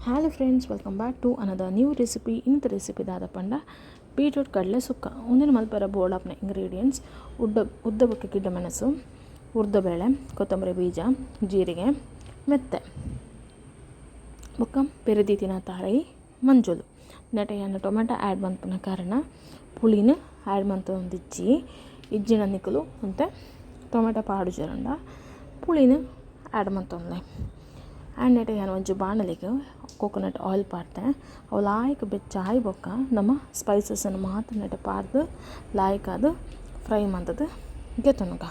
Hello friends, welcome back to another new recipe. ಇನಿತ recipe ದಾದ ಪಂಡ ಬೀಟ್ರೂಟ್ ಕಡಲೆ ಸುಕ್ಕ. ಉಂದೆನ್ ಮಲ್ಪರ ಬೋಡಾಪುನ ಇಂಗ್ರೀಡಿಯೆಂಟ್ಸ್: ಉದ್ದ ಉದ್ದ ಬೊಕ್ಕ ಗಿಡ್ಡ ಮೆಣಸು, ಉದ್ದ ಬೇಳೆ, ಕೊತ್ತಂಬರಿ ಬೀಜ, ಜೀರಿಗೆ, ಮೆತ್ತೆ ಬೊಕ್ಕ ಪೆರದೀತಿನ ತಾರೈ, ಮಂಜೊಲು. ನೆಟೆ ಯಾನ್ ಟೊಮೆಟೊ ಆ್ಯಡ್ ಮನ್ಪುನ ಕಾರಣ ಪುಳಿನ್ ಆ್ಯಡ್ ಮಂತೊಂದಿಜ್ಜಿ. ಇಜ್ಜಿಂಡ ನಿಕುಲು ಒಂತೆ ಟೊಮೆಟೊ ಪಾಡುಜರಂಡ ಪುಳಿನ್ ಆ್ಯಡ್ ಮಂತೊನ್ಲೆ. ಆ್ಯಂಡ್ ನೆಟೆ ಯಾನ್ ಒಂಜಿ ಬಾಣಲೆಗ್ ಕೋಕೋನಟ್ ಆಯಿಲ್ ಪಾಡ್ದೆ. ಅವು ಲಾಯ್ಕ್ ಬೆಚ್ಚ ಆಯಿ ಬೊಕ್ಕ ನಮ ಸ್ಪೈಸಸ್ಸನ್ನು ಮಾತ ನೆಟೆ ಪಾಡ್ದು ಲಾಯ್ಕಾದ್ ಫ್ರೈ ಮಂತುದು ಗೆತೊನುಗ,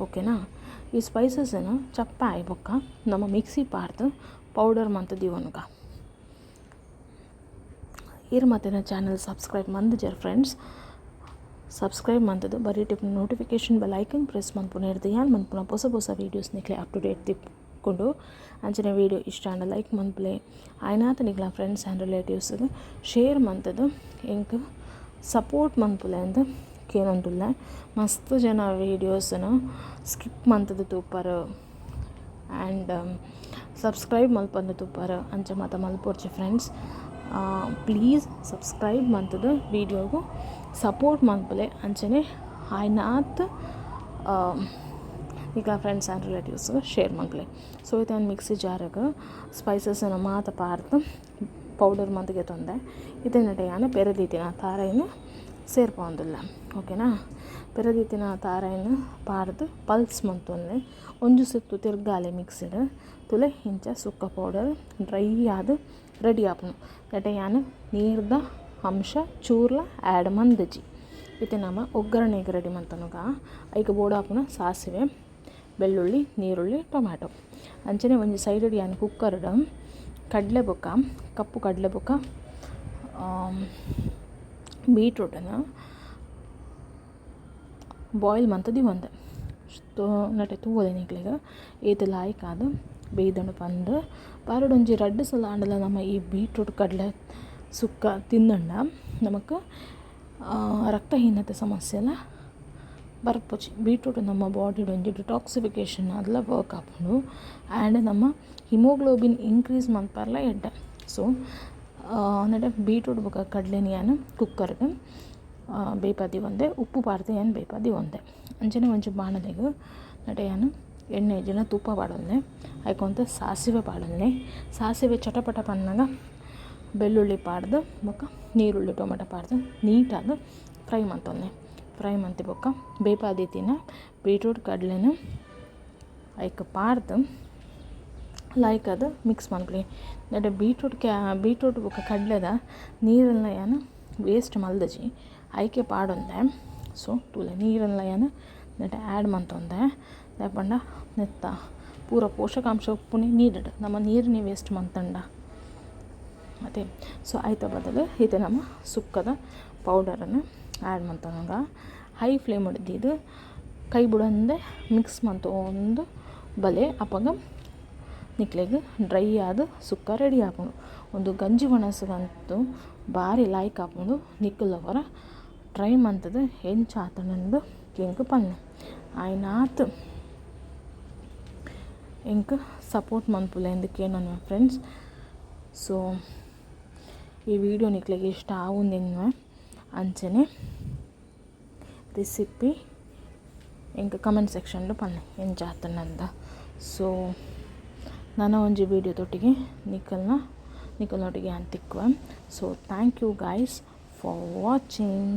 ಓಕೆನಾ? ಈ ಸ್ಪೈಸಸ್ಸನ್ನು ಚಪ್ಪೆ ಆಯಿ ಬೊಕ್ಕ ನಮ ಮಿಕ್ಸಿ ಪಾಡ್ದು ಪೌಡರ್ ಮಂತ್ ದೀವೊನುಗ. ಈರ್ ಮಾತ ಚಾನಲ್ ಸಬ್ಸ್ಕ್ರೈಬ್ ಮಂದಿಜರ್ ಫ್ರೆಂಡ್ಸ್, ಸಬ್ಸ್ಕ್ರೈಬ್ ಮಂತುದು ಬರೀಟ್ ನೋಟಿಫಿಕೇಶನ್ ಬೆಲ್ ಐಕನ್ ಪ್ರೆಸ್ ಮನ್ಪುನ ಯಾನ್ ಮನ್ಪುನ ಪೊಸ ಪೊಸ ವೀಡಿಯೋಸ್ ನಿಕ್ಲೆ ಅಪ್ ಟು ಡೇಟ್ ತಿಕ್ಕೊಂಡು. ಅಂಚನೆ ವೀಡಿಯೋ ಇಷ್ಟ ಆಂಡ ಲೈಕ್ ಮನ್ಪುಲೆ. ಆಯ್ನಾತ್ ನಿಕ್ಲ ಫ್ರೆಂಡ್ಸ್ ಆ್ಯಂಡ್ ರಿಲೇಟಿವ್ಸ್ ಶೇರ್ ಮಂತುದು ಎಂಕ್ ಸಪೋರ್ಟ್ ಮನ್ಪುಲೆ ಅಂದ್ ಕೇನೊಂದುಲ್ಲೆ. ಮಸ್ತ್ ಜನ ವೀಡಿಯೋಸ್ನ ಸ್ಕಿಪ್ ಮಂತುದು ತೂಪರ್ ಆ್ಯಂಡ್ ಸಬ್ಸ್ಕ್ರೈಬ್ ಮಲ್ಪಂದೆ ತೂಪರ್. ಅಂಚ ಮಾತ ಮಲ್ಪೊಡ್ಚಿ ಫ್ರೆಂಡ್ಸ್. ಪ್ಲೀಸ್ ಸಬ್ಸ್ಕ್ರೈಬ್ ಮಂತುದು ವೀಡಿಯೋಗು ಸಪೋರ್ಟ್ ಮನ್ಪುಲೆ. ಅಂಚನೆ ಆಯ್ನಾತ್ ನಿಕ್ಲ ಫ್ರೆಂಡ್ಸ್ ಆ್ಯಂಡ್ ರಿಲೇಟಿವ್ಸ್ ಶೇರ್ ಮನ್ಪುಲೆ. ಸೊ ಇತ್ತೆ ಯಾನ್ ಮಿಕ್ಸಿ ಜಾರ್ಗ್ ಸ್ಪೈಸಸ್ನ ಮಾತ ಪಾಡ್ದು ಪೌಡರ್ ಮಂತ್ ಗೆತೊಂದೆ. ಇತ್ತೆ ನೆಟೆ ಯಾನ್ ಪೆರದೀತಿನ ತಾರೈನ್ ಸೇರ್ಪವೊಂದುಲ್ಲೆ, ಓಕೆನಾ? ಪೆರದೀತಿನ ತಾರೈನ್ ಪಾಡ್ದು ಪಲ್ಸ್ ಮಂತೊನ್ಲೆ. ಒಂಜಿ ಸುತ್ತು ತಿರ್ಗಾಲೆ ಮಿಕ್ಸಿಡ್. ತೂಲೆ, ಇಂಚ ಸುಕ್ಕ ಪೌಡರ್ ಡ್ರೈ ಆದ್ ರೆಡಿ ಆಪುಂಡು. ನೆಟೆ ಯಾನ್ ನೀರ್ದ ಅಂಶ ಚೂರ್ಲ ಆ್ಯಡ್ ಮಂದಿಜಿ. ಇತ್ತೆ ನಮ ಒಗ್ಗರಣೆಗೆ ರೆಡಿ ಮಂತೊನುಗ. ಐಕ್ ಬೋಡಾಪುನ ಸಾಸಿವೆ, ಬೆಳ್ಳುಳ್ಳಿ, ನೀರುಳ್ಳಿ, ಟೊಮ್ಯಾಟೊ. ಅಂಚನೆ ಒಂಜಿ ಸೈಡ್ ಯಾನ್ ಕುಕ್ಕರ್ಡ್ ಕಡಲೆ ಬೊಕ್ಕ ಕಪ್ಪು ಕಡಲೆ ಬೊಕ್ಕ ಬೀಟ್ರೂಟನ್ನು ಬಾಯ್ಲ್ ಮಂತ್ ದೀವೊಂದೆ. ನೆಟೆ ತೂವೊಲಿ ನಿಕ್ಲೆಗ್ ಏತ್ ಲಾಯ್ಕಾದ್ ಬೇಯ್ದುಂಡು ಪಂದ್. ವಾರಡೊಂಜಿ ರಡ್ಡ್ ಸಲ ಆಂಡಲ ನಮ ಈ ಬೀಟ್ರೂಟ್ ಕಡಲೆ ಸುಕ್ಕ ತಿಂದಂಡ ನಮಕ್ ರಕ್ತಹೀನತೆ ಸಮಸ್ಯೆಲ ಬರ್ಪುಜಿ. ಬೀಟ್ರೂಟ್ ನಮ್ಮ ಬಾಡಿಡ್ ಒಂಜಿ ಡಿಟಾಕ್ಸಿಫಿಕೇಷನ್ ಆದ್ಲ ವರ್ಕ್ ಆಪುಂಡು ಆ್ಯಂಡ್ ನಮ್ಮ ಹಿಮೋಗ್ಲೋಬಿನ್ ಇನ್ಕ್ರೀಸ್ ಮನ್ಪರ್ಲ ಎಡ್ಡೆ. ಸೊ ನೆಟೆ ಬೀಟ್ರೂಟ್ ಬೊಕ ಕಡ್ಲೆನ್ ಯಾನ್ ಕುಕ್ಕರ್ಡ್ ಬೇಯ್ಪಾದ್ ದೀವೊಂದೆ. ಉಪ್ಪು ಪಾಡ್ದ್ ಯಾನ್ ಬೇಯ್ಪಾದ್ ದೀವೊಂದೆ. ಅಂಚನೆ ಒಂಜಿ ಬಾಣಲೆಗ್ ನೆಟೆ ಯಾನ್ ಎಣ್ಣೆ ಇಜ್ಜಿಂಡ ತುಪ್ಪ ಪಾಡೊಂದೆ. ಐಕ್ ಒಂತೆ ಸಾಸಿವೆ ಪಾಡೊಂದೆ. ಸಾಸಿವೆ ಚಟಪಟ ಪನ್ನಗ ಬೆಳ್ಳುಳ್ಳಿ ಪಾಡ್ದು ಬೊಕ್ಕ ನೀರುಳ್ಳಿ, ಟೊಮೆಟೊ ಪಾಡ್ದು ನೀಟಾದ್ ಫ್ರೈ ಮಂತೊನ್ಲೆ. ಫ್ರೈ ಮಂತಿ ಬೊಕ್ಕ ಬೇಯ್ಪಾದಿತ್ತಿನ ಬೀಟ್ರೂಟ್ ಕಡಲೆನ್ ಐಕ್ ಪಾಡ್ದು ಲಾಯ್ಕಾದ್ ಮಿಕ್ಸ್ ಮನ್ಪುಲೆ. ನೆಟೆ ಬೀಟ್ರೂಟ್ ಕ್ಯಾ ಬೀಟ್ರೂಟ್ ಬೊಕ್ಕ ಕಡಲೆದ ನೀರೆಲ್ಲ ಯಾನ್ ವೇಸ್ಟ್ ಮಲ್ದಿಜಿ, ಐಕೆ ಪಾಡೊಂದೆ. ಸೊ ತೂಲೆ, ನೀರೆಲ್ಲ ಯಾನ್ ನೆಟೆ ಆ್ಯಡ್ ಮಂತೊಂದೆ. ದಾಯೆ ಪಂಡ ನೆತ್ತ ಪೂರ ಪೋಷಕಾಂಶ ಉಪ್ಪುನಿ ನೀರುಡು. ನಮ ನೀರುನೆ ವೇಸ್ಟ್ ಮಂತುಂಡ ಅತೆ. ಸೊ ಐತ ಬದಲು ಇತ್ತೆ ನಮ ಸುಕ್ಕದ ಪೌಡರನ್ನು ಆ್ಯಡ್ ಮಂತೊನುಗ. ಹೈ ಫ್ಲೇಮ್ ದೀದ್ ಕೈ ಬುಡಂದೆ ಮಿಕ್ಸ್ ಮಂತೊಂದು ಬಲೆ. ಅಪಗ ನಿಕ್ಲೆಗ್ ಡ್ರೈ ಆದ್ ಸುಕ್ಕ ರೆಡಿ ಆಪುಂಡು. ಉಂದು ಗಂಜಿ ಒಣಸುಗಂತೂ ಬಾರಿ ಲಾಯ್ಕ್ ಆಪುಂಡು. ನಿಕುಲು ಒರ ಟ್ರೈ ಮಂತುದು ಎಂಚ ಆತುಂಡು ಎಂಕ್ ಪನ್ಲೆ. ಆಯ್ನಾತ್ ಎಂಕ್ ಸಪೋರ್ಟ್ ಮನ್ಪುಲೆ ಅಂದ್ ಕೇನೊನ್ವೆ ಫ್ರೆಂಡ್ಸ್. ಸೊ ಈ ವಿಡಿಯೋ ನಿಕ್ಲೆಗ್ ಇಷ್ಟ ಆವುಂದೆನ್ನುವೆ. ಅಂಚನೆ ರೆಸಿಪಿ ಎಂಕ್ ಕಮೆಂಟ್ ಸೆಕ್ಷನ್ ಪನ್ಲೆ ಎಂಚ ಆತುಂಡು. ಸೊ ನನ ಒಂಜಿ ವೀಡಿಯೋ ದೊಟ್ಟಿಗೆ ನಿಕಲ್ನೊಟ್ಟಿಗೆ ಯಾನ್ ತಿಕ್ಕುವೆ. So thank you guys for watching.